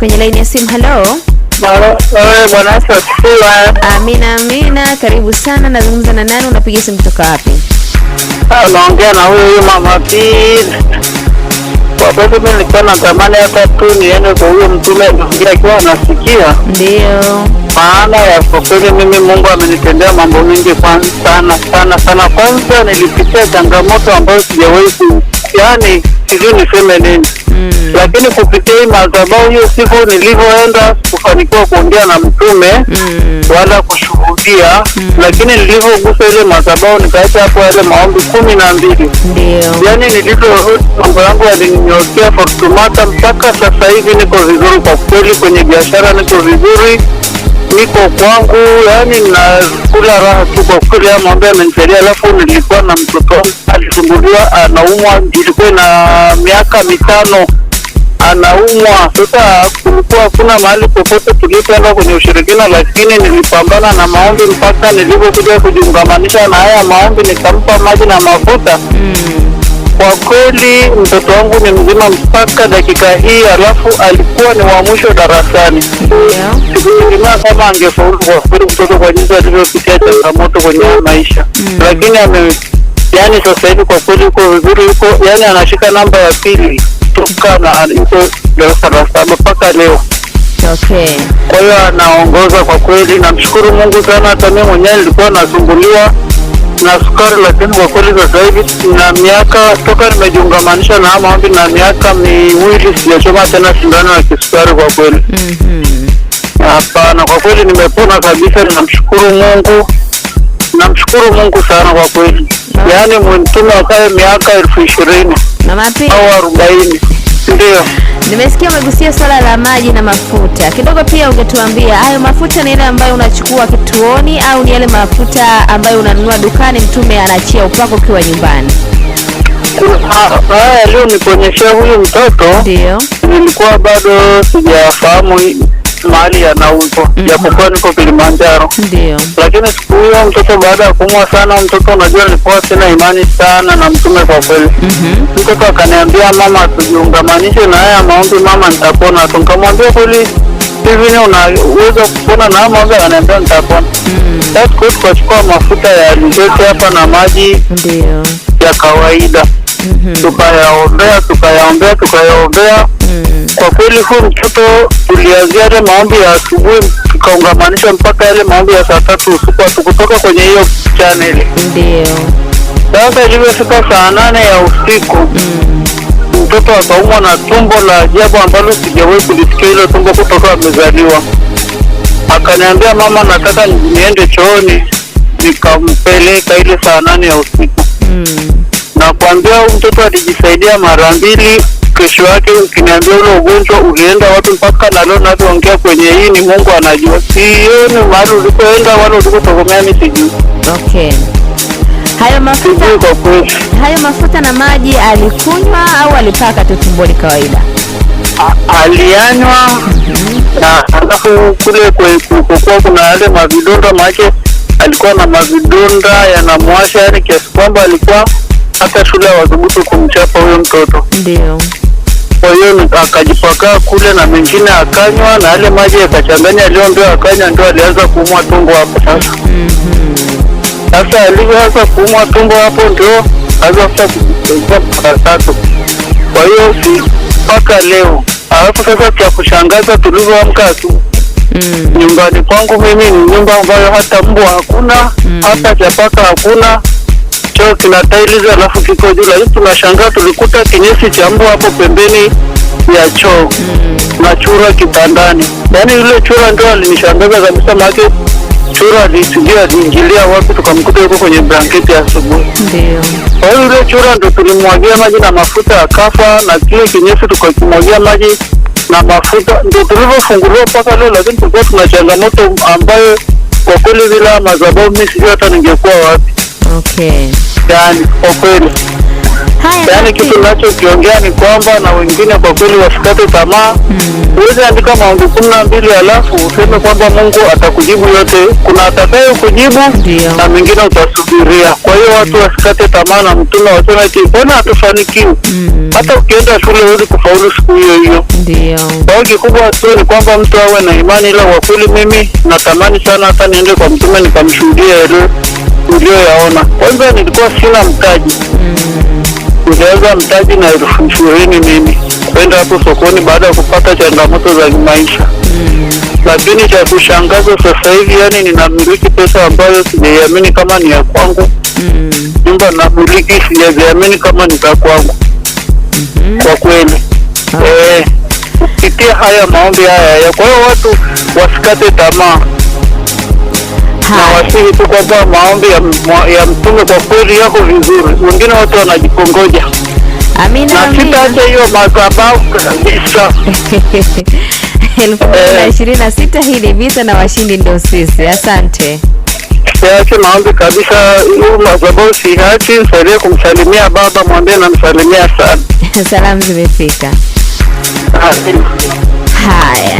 Kwenye laini ya simu, halo. Bwana Yesu asifiwe. Amina, amina, karibu sana. Nazungumza na nani? Unapiga simu kutoka wapi? Unaongea na huyu huyu mama Pili. Kwa kweli mimi nilikuwa natamani hata tu niende kwa huyo mtume niongee akiwa anasikia, Ndio. maana ya kwa kweli mimi Mungu amenitendea mambo mengi sana sana sana. Kwanza nilipitia changamoto ambayo sijawahi yaani sijui niseme nini, lakini kupitia hii madhabahu hiyo siku nilivyoenda kufanikiwa kuongea na mtume wala kushuhudia, lakini nilivyogusa ile madhabahu nikaacha hapo yale maombi 12. Ndio. Yaani nilivyorudi mambo yangu yalininyokea Fortunata, mpaka sasa hivi niko vizuri kwa kweli, kwenye biashara niko vizuri, niko kwangu, yaani nakula raha tu kwa kweli. Haya maombi yamenisaidia. Alafu nilikuwa na mtoto wangu alisumbuliwa, anaumwa, ilikuwa na miaka 5 anaumwa. Sasa kulikuwa hakuna mahali popote tulipoenda kwenye ushirikina, lakini nilipambana na maombi mpaka nilipokuja kujiungamanisha na haya maombi, nikampa maji na mafuta. Kwa kweli mtoto wangu ni mzima mpaka dakika hii, alafu alikuwa ni wa mwisho darasani. Ndio. Sikutegemea kama angefaulu kwa kweli, mtoto kwa jinsi alivyopitia changamoto kwenye haya maisha, lakini yaani sasa hivi kwa kweli yuko vizuri, yuko yaani anashika namba ya pili toka na yuko darasa la 7 mpaka leo. Okay. Kwa hiyo anaongoza kwa kweli, namshukuru Mungu sana. Hata mimi mwenyewe nilikuwa nasumbuliwa na sukari, lakini kwa kweli sasa hivi na miaka toka nimejiungamanisha na maombi na miaka 2 sijachoma tena sindano ya kisukari kwa kweli. Hapana, kwa kweli nimepona kabisa, namshukuru Mungu, namshukuru Mungu sana kwa kweli. Yaani mtume akae miaka 20,000 Mama P, au 40. Ndio. nimesikia umegusia swala la maji na mafuta kidogo, pia ungetuambia hayo mafuta ni yale ambayo unachukua kituoni au ni yale mafuta ambayo unanunua dukani, mtume anaachia upako ukiwa nyumbani? Haya leo nikuonyeshea huyu mtoto, Ndio. nilikuwa bado sijafahamu mahali yanauzwa, japokuwa niko Kilimanjaro. Ndio. Lakini siku hiyo mtoto baada ya kuumwa sana, mtoto unajua, nilikuwa sina imani sana na mtume kwa kweli. Mtoto akaniambia, mama, tujiungamanishe na haya maombi mama, nitapona tu. Nikamwambia kweli hivi ni unaweza kupona na haya maombi? Akaniambia nitapona. Sasa siku hiyo tukachukua mafuta ya alizeti hapa na maji Ndio. ya kawaida, tukayaombea tukayaombea tukayaombea. Kwa kweli huyu mtoto tulianzia yale maombi ya asubuhi tukaungamanisha mpaka yale maombi ya saa 3 usiku, hatukutoka kwenye hiyo channel. Ndio. Sasa ilivyofika saa 8 ya usiku, mtoto akaumwa na tumbo la ajabu ambalo sijawahi kulisikia hilo tumbo kutoka amezaliwa. Akaniambia, mama, nataka niende chooni. Nikampeleka ile saa 8 ya usiku. Na kuambia huyu mtoto alijisaidia mara 2. Kesho yake ukiniambia ule ugonjwa ulienda wapi, mpaka na leo ninavyoongea kwenye hii ni Mungu anajua. Sioni mahali ulikoenda wala ulikotokomea, mimi sijui. Okay. Hayo mafuta, Sijui kwa kweli. hayo mafuta na maji alikunywa au alipaka tu tumboni kawaida? Alianywa na alafu kule kulipokuwa kuna yale mavidonda, maana alikuwa na mavidonda yanamwasha, yani kiasi kwamba alikuwa hata shule hawathubutu kumchapa huyo mtoto. Ndio. Kwa hiyo akajipakaa kule na mengine akanywa, na yale maji yakachanganya aliyoambiwa akanywa, ndio alianza kuumwa tumbo hapo sasa. Sasa alivyoanza kuumwa tumbo hapo ndio alianza kujifungua mara 3. Kwa hiyo si mpaka leo. Alafu sasa cha kushangaza, tulivyoamka tu nyumbani kwangu mimi ni nyumba ambayo hata mbwa hakuna, hata chapaka hakuna, choo kina tiles alafu kiko juu, lakini tunashangaa tulikuta kinyesi cha mbwa hapo pembeni ya choo na chura kitandani. Yaani yule chura ndio alinishangaza kabisa, maana chura alisijui aliingilia wapi, tukamkuta yuko kwenye blanketi asubuhi. Ndio. Kwa hiyo yule chura ndio tulimwagia maji na mafuta akafa, na kile kinyesi tukakimwagia maji na mafuta, ndio tulivyofunguliwa mpaka leo. Lakini tulikuwa tuna changamoto ambayo kwa kweli bila madhabahu mimi sijui hata ningekuwa wapi. Okay. Yaani kwa kweli. Haya, Yaani kitu ninachokiongea ni kwamba na wengine kwa kweli wasikate tamaa. Huwezi andika maombi 12 halafu useme kwamba Mungu atakujibu yote. Kuna atakaye kujibu na mengine utasubiria. Kwa hiyo watu wasikate tamaa na mtume waseme ati mbona hatufanikiwi. Hata ukienda shule huwezi kufaulu siku hiyo hiyo. Ndio. Kwa hiyo kikubwa tu ni kwamba mtu awe na imani, ila kwa kweli mimi natamani sana hata niende kwa mtume nikamshuhudia yale niliyoyaona. Kwanza nilikuwa sina mtaji, nilianza mtaji na 20,000 mimi kwenda hapo sokoni baada ya kupata changamoto za maisha. Lakini cha kushangaza sasa hivi, yani ninamiliki pesa ambayo sijaiamini kama ni ya kwangu. Nyumba namiliki sijaziamini kama ni za kwangu kwa kweli. Kupitia haya maombi haya ya, kwa hiyo watu wasikate tamaa na wasihi tu kwamba maombi ya mtume kwa kweli yako vizuri. Wengine watu wanajikongoja. Amina, Na amina. sitaacha hiyo madhabahu kabisa. 2026 hii ni vita na washindi ndio sisi. Asante. Siache maombi kabisa, hiyo madhabahu siachi. Nisaidie kumsalimia baba, mwambie namsalimia sana. Salamu zimefika. Amina. Haya.